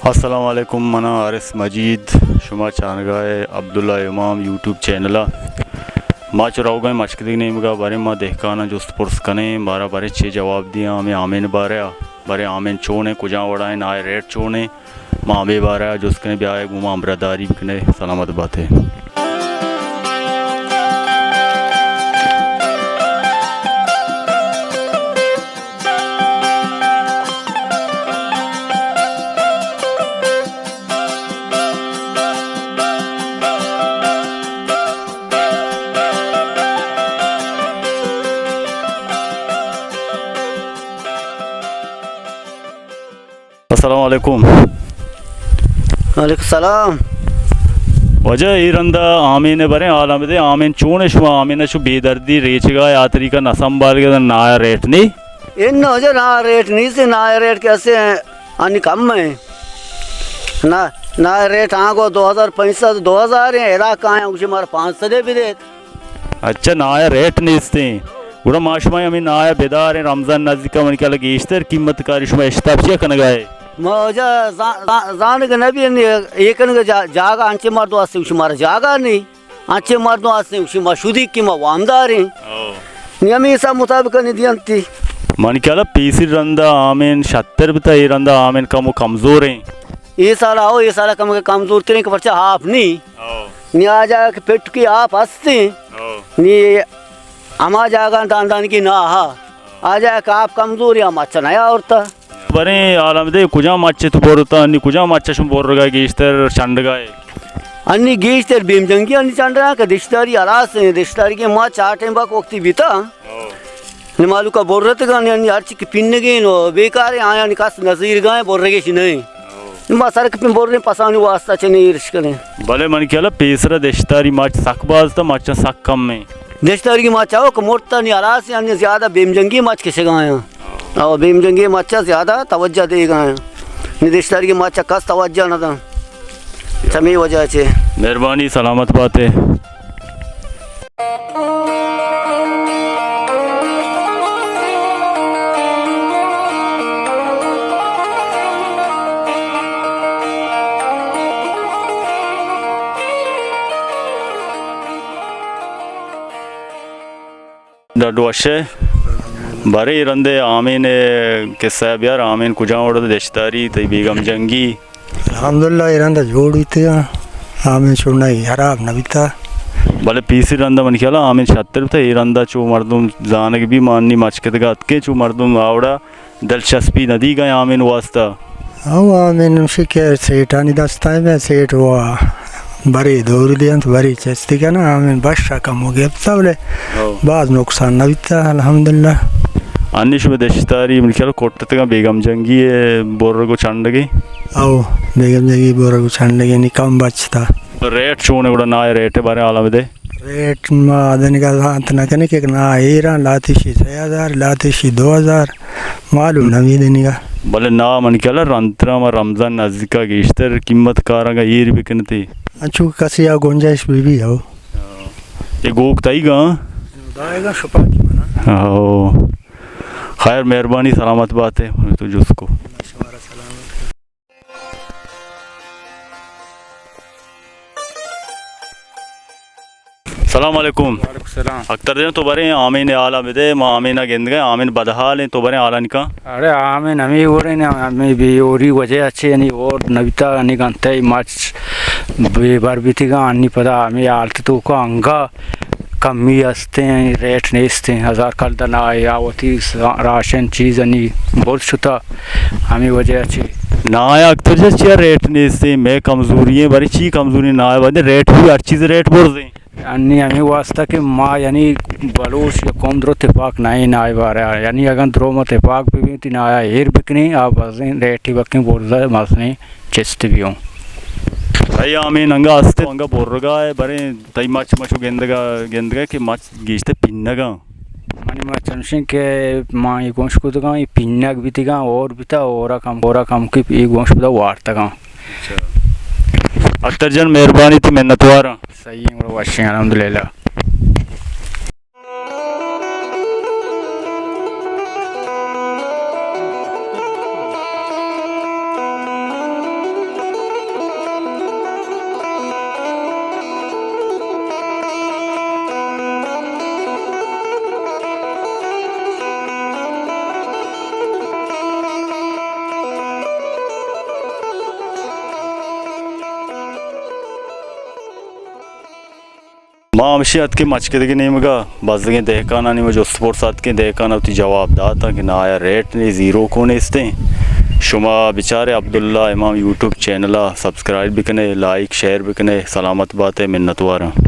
السلام علیکم، منا حارث مجید، شما چارگائے عبداللہ امام یوٹیوب چینل ءَ۔ ما چو روگائیں مشکدگ نیمگا، بریں ما دہکاناں جست پرس کنیں، مارا بریں چے جواب دیاں ہمیں آمین بارے ءَ، بریں آمین چونیں، کجا وڑائیں، نائے ریٹ چونیں، ما ہمیں بارے ءَ جست کنیں، بیائے گوں ما ہمراہداری بکنے، سلامت باتے۔ السلام علیکم۔ وعلیکم السلام۔ واجہ، اے رندا آمین ءِ بریں حالاں بدے، آمین چون اِنت؟ شما آمین ءَ چو بے دردی ریچگا ءَ آ طریقہ نہ سنبھالگا، نایا ریٹ نی؟ اناں واجہ، نایا ریٹ نیست، نایا ریٹ کسے انی کم ایں۔ نا، نایا ریٹ آنگو دو ہزار پنچ سد، دو ہزار ایں، علاقہ ایں، گوشی مارا پانچ سد بدیت۔ اچھا، نایا ریٹ نیستیں۔ گڑا ما شما ہمیں نایا بداریں، رمضان نزدیک، من کلا گیشتر قیمت کاری شما اشتاپ چیا کنگا ہے؟ ما واجہ زا-، زا-، زانگ نبی، اے کنگ جا-، جاگہ انچے مردم ہستے، شمارا جاگہ نہیں۔ انچیں مردم ہستیں، گوشی ما شدیگ کہ ما وامداریں۔ او۔ نی ہمے حساب مطابق نی دینتی۔ منی خیالا پیسر رندا آمین شتر بتا، اے رندا آمین کمو کمزور ایں۔ اے سال آؤ، اے سال کم کمزور تریں کہ پرچہ آپ نی۔ او۔ نی آ جاگہ کہ پٹکی آپ ہستیں۔ او۔ نی ہما جاگہ داندانگی نہ ہا۔ آ جاگہ کہ آپ کمزور یا مچ نہ آورتا۔ بریں حالاں بدے، کجام مچ تو برتا، انی کجام مچ شما برگا گیشتر چنڈگا ہے؟ انی گیشتر بیم جنگی انی چنڈگا کہ دشتاری ہلاس ہیں، دشتاری کے مچ آ ٹائم باک وقتی بیتا۔ او۔ نی مالوکا برتگا، نی انی ہرچی کہ پینگین و بیکاریں، آیانی کس نظیر گائیں، برگش نہیں۔ او۔ ما سر کپیں بریں پسانی واسطہ چنے ایرش کنیں۔ بلے من کیالا پیسرا دشتاری مچ سک باز تا، مچاں سک کم ہیں۔ دشتاری مچ آؤ کہ مرتا نی ہلاس ہیں، انی زیادہ بیم جنگی مچ کشگا ہیں۔ او بیم جنگی مچا زیادہ توجہ دیگا ہیں۔ نی دشتاری مچا کس توجہ نہ داں۔ چمی وجہ چے۔ مہربانی، سلامت باتے۔ ڈڈ وش ئے۔ برے اے رندے آمین ءِ قصہ ءَ بیار، آمین کجام وڑ ءَ دشتاری، تئی بیگم جنگی؟ الحمدللہ، اے رند ءَ جوڑ بیتگ آں، آمین چونائی حراب نہ بیتا۔ بلے پیسری رند ءَ من خیال ءَ آمین شتر بیتا، اے رند ءَ چو مردم زانگ بی، ما انی مچکدگ ءَ اتکیں، چو مردم آوڑا دلچسپی نہ دیگ ءَ آمین واسطہ۔ او آمین ہمشی کہ سیٹانی دست ءَ ایں، سیٹ وا برے دور دینت، برے چستی کناں، آمین بش ءَ کمو گپتا، بلے او۔ باز نقصان نہ بیتا، الحمدللہ۔ انی شمے دشتاری من خیال کٹتگاں بیگم جنگی ءِ برگ و چنڈگی۔ او، بیگم جنگی برگ و چنڈگی نی کم بچتا۔ ریٹ چون ایں گڑا، نائے ریٹ ءِ بارے حالا بدے۔ ریٹ ما دنیگا زانت نہ کنیں کہ نا ایراں، لاتی شی سئے ہزار، لاتی شی دو ہزار، معلوم نہ بی دنیگا۔ بلے نا من خیال ءَ رندترا ما رمضان نزدیکا گیشتر قیمت کاراں گا ایر بکنتے۔ انچو کسی آ گنجائش بی بی ہو۔ اے گوک تئی گا؟ دائے گا شپا کی منا۔ ہو۔ خیر، مہربانی، سلامت باتے، تو جس کو۔ سلام علیکم۔ وعلیکم السلام۔ اختر جان، تو برے آمین حالا بدے، ما آمین گندگا، آمین بدحال ہیں، تو برے حالا نکا۔ ارے آمین ہمیں ہو رہے ہیں، ہمیں بے ہوری وجہ اچھے یعنی اور نبیتا نگنتے مچ بے بر بیتگا، انی پدا ہمیں حالت تو کا انگا کمی ہستیں، ریٹ نیستیں، ہزار کلدار نہ آئے، آ وتی سا-، راشن چیز انی برز شتا، ہمیں وجہ چی؟ نہ آیا اختر جان، چیا ریٹ نیستیں؟ مئے کمزوری ہیں، بری چی کمزوری نہ آیا، بندے ریٹ بھی ہر چیز ریٹ برزیں۔ انی ہمیں واسطہ کہ ما یعنی بلوچ یا قوم درو تفاق نہ آئے نہ آئے بارے، یعنی اگر درو ما تفاق بھی بیتی نہ آیا ایر بکنی، آ بزیں ریٹ ہی بکیں برزا مزنیں۔ چست بیوں۔ تئی آمین انگا است، انگا برگا ہے، برے تئی مچ مچو گندگا، گندگا کہ مچ گیشتر پینگا۔ منی مچ ہمشیں کہ ما یہ گوش کتگاں، یہ پینگ بیتگاں، اور بیتا، اورا کم، اورا کم کی یہ گوش بدا وارتگاں۔ اچھا۔ اختر جان، مہربانی، تئی منتواراں۔ صحیح ہیں، گڑا وشیں، الحمدللہ۔ ما ہمشی اتکیں مچکدگے نیمگا، بزگیں دہکانانی ما جست پرس اتکیں، دہکان وتی جواب داتاں کہ نا، آیا ریٹ نے، زیرو کو نیستیں۔ شما بچارے عبداللہ امام یوٹیوب چینل ءَ سبسکرائب بکنے، لائک شیئر بکنے، سلامت باتے، منتواراں۔